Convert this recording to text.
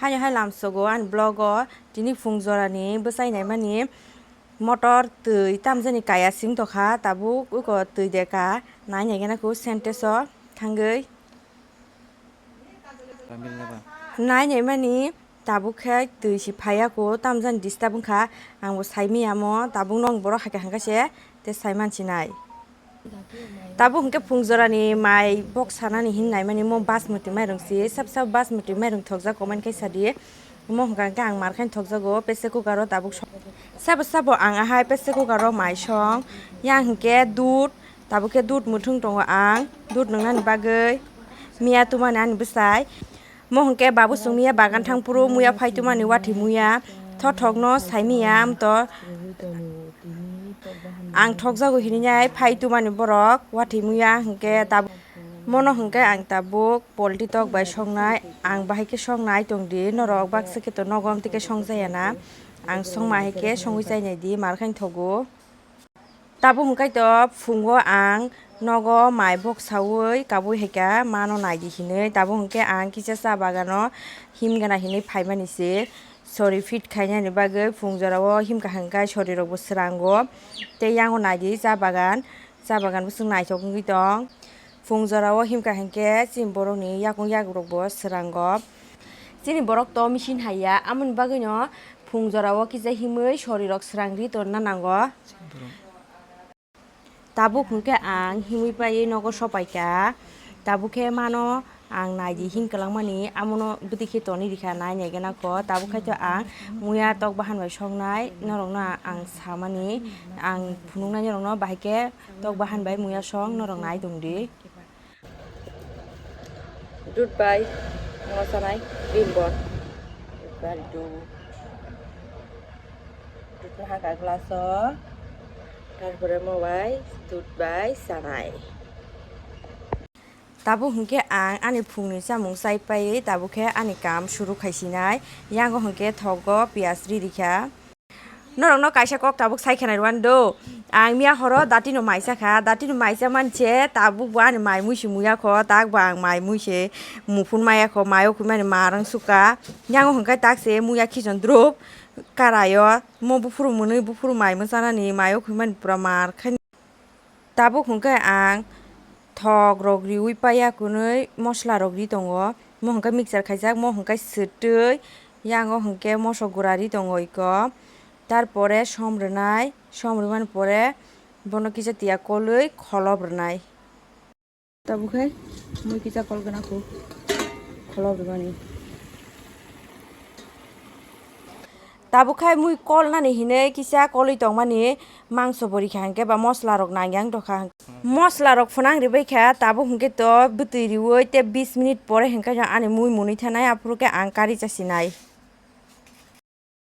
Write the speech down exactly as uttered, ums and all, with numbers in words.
Haino hai lamsogo ani vlog o tini phung jorani bwsai naimani motor twi tamjani kaya sing tokha, tabuk uko twi deka nai naigena khu Sintex o thangwi. Nai naimani tabuk khe twi si phaiya khu tamjani disturb wngkha, ang bo saimaya mo tabuk nong borok hakhe hangkha se tei saiman sinai. Tabuk hwnkhe phung jorani mai bok sanani hin naimani mo Basmati mairung si, sab sab Basmati mairung thokjak comment khe sadi. Mo hwnkha hwnkhe ang mar khain thokjago pressure cooker o tabuk song. Sabo sabo ang ahai pressure cooker o mai song. Yang hwnkhe dud, tabuk khe dud muthung tongo ang, dud nwngnani bagwi miya tumani ani bwsai. Mo hwnkhe babu chwngmiya bagan thang phuru muya phai tumani wathi muya thothokno saimiya amto ang thokjago hinwi phai tumani borok wathi muya hwnkhe tab-, mono hwnkhe ang tabuk polti tok bai soknai, ang bahai khe soknai tongdi norok baksa khe to nogo amtwi khe songjaiyana, ang songma hai khe songwi chainai di mar khain thogo. Tabuk hwnkhe to phungo ang nogo mai bok saui kabui hai kha mano naidi hinui. Tabuk hwnkhe ang kisa cha bagano himgana hinui phaimani se sori fit khainani bagwi phung jorao himkha hwnkhe sori rokbo srango tei yango naidi cha bagan, cha bagan bwswk naithok wngwi tong. Phung jorao himkha hwnkhe chini borokni yakung yakrokbo srango. Chini borok to machine hai ya, amoni bagwino phung jorao kisa himwi sori rok srangri tonna nango. Tabuk hwnkhe ang himwi paiwi nogo sopaikha. Tabuk khe mano ang naidi him kwlangmani, amono bwtwi khe tonwi rikha nai naigena kho. Tabuk khai to ang muya tok bahan bai soknai, norokno ang samani, ang phunuknai norokno bahai khe tok bahan bai muya song norok nai tongdi. Dud bai mosanai bimbon. Dud bai dud. Dud no haka glass o. Tarpore mo bai dud bai sanai. Tabuk hwnkhe ang ani phungni chamung chai paiwi tabuk khe ani kam suru khaisinai. Yango hwnkhe thogo piyaj ri rikha. Norokno kaisa kok tabuk sai khenai rwani do. Ang miya horo datino mai chakha, datino mai chamani se tabuk bo ani mai mui se muya kho, tak bo ang mai mui se muphun maya kho, mayo khumani marang suka. Yango hwnkhe tak se muya khichon drup karaio, mo buphuru mwnwi buphuru mai mwchanani mayo khumani pura mar khai. Tabuk hwnkhe ang thok rok riui paiya kwnwi mosla rok ri tongo. Mo hwnkhe mixture khaijak, mo hwnkhe swtwi, yango hwnkhe mosok gura ri tongo iko. Tarpore som rwnai, som rwmani pore bono kisa tiya kolwi kholop rwnai. Tabuk khe mui kisa kol gana kho, kholop rwmani. Tabuk khai mui kolnani hinwi kisa kolwi tongmani mangso bo rikha hwnkhe ba mosla rok nangyang dokha. Mosla rok phunang ribai kha, tabuk hwnkhe to bwtwi riui tei bis minute pore hwnkhe ani mui mwnwi thanai, aphuru khe ang kari chasinai.